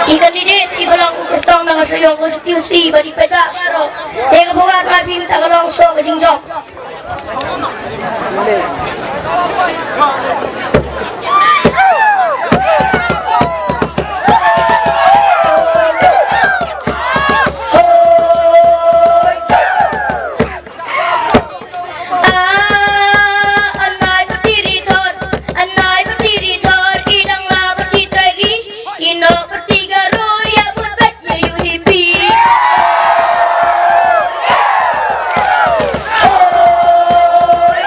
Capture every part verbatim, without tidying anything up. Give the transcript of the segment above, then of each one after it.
Ki candidate kiba long u kyrtong na ka shnong constituency bad i paidbah baroh. Te ka buka ma phi mynta ka long soh ka jingjop. Ah, anai pyrthei ri thor, anai pyrthei ri thor, i dang la pyrthei trai ri, i noh pyrthei Garo ïa bud bad ïa U D P. Hoi.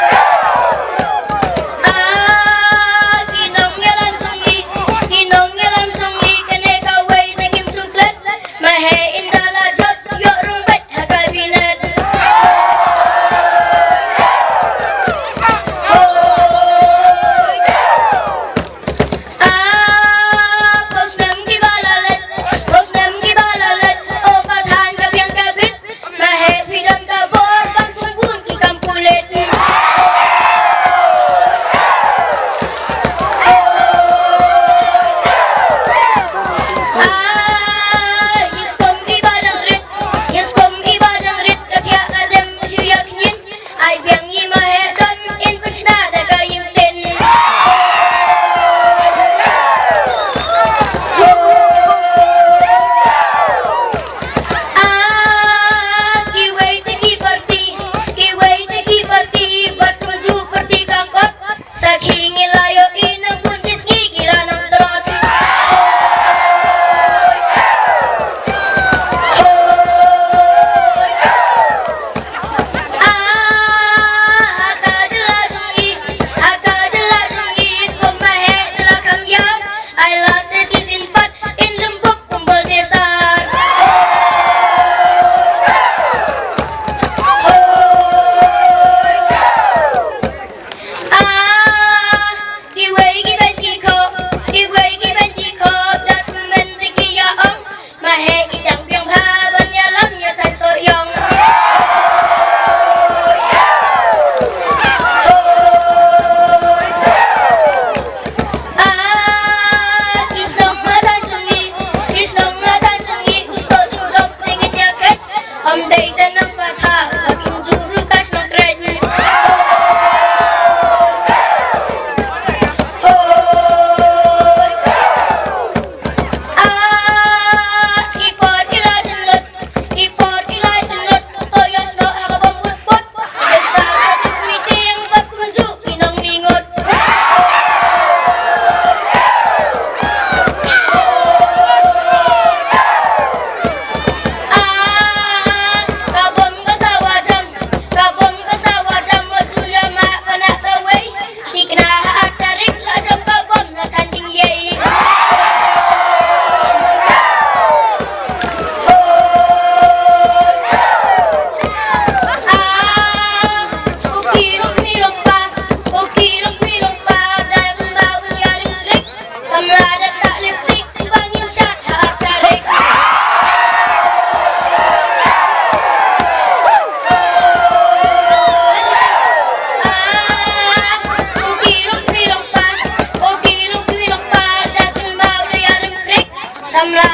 Ah, ki nongïalam jong ngi, ki nongïalam jong ngi, kane kawei na kim shu klet. Ma heh ynda la jot ïoh rung beit ha kabinet. Hoi. Ah, pos nam ki ba la let, pos nam ki ba la let, o ka than ka biang ka bit. Ma heh phi don ka bor ban kum bun ki kam pulit. Ah, ïa skum i ba dang rit, ïa skum i ba dang rit, ka thiah ka dem shu ïa kñin. Ai biang ngi ma heh don in pynshna da ka ïing tin. Ah, kiwei te ki parti, kiwei te ki parti, bad kumjuh parti ka kot. Sakhi ngi la ïohi nang bun ki sngi ki la nang tlot. Ah, ha ka jylla jong ngi, ha ka jylla jong ngi, kum ma heh te la kham ïap. Ai lad shisien pat in lum bup kum bol desar. Ah, kiwei ki beiñ ki khoh, kiwei ki beiñ ki khoh, da tymmen te ki ïa ong. Ma heh i dang biang bha ban ïalam ïa thait soh ïong. Ah, ki shnong la than jong ngi, ki shnong la than jong ngi, u soh jingjop te ngin ïa khet. Ym dei te nang patha, ym ju ruh ka shnong kret. Hoi. Ah, ki por ki la jynlut, ki por ki la jynlut, to ïa snoh ha ka bym wut put. Ïa sa sa tu meeting bad kumjuh ki nongmih ngut. Ah, ka bom ka sawa jam, ka bom ka sawa jam, wat ju ïa mah panak sawei. Thikna ha ar tarik la jam ka bom na than jingïeit. Ah, u ki rong mi rong pa, u ki rong mi rong pa, dei ban bau ban ïa ring rik. Samla da tah lipstick ba ngin shad ha ar tarik. Ah, u ki rong mi rong pa, u ki rong mi rong pa, da tang bau da ïa ring rik. Samla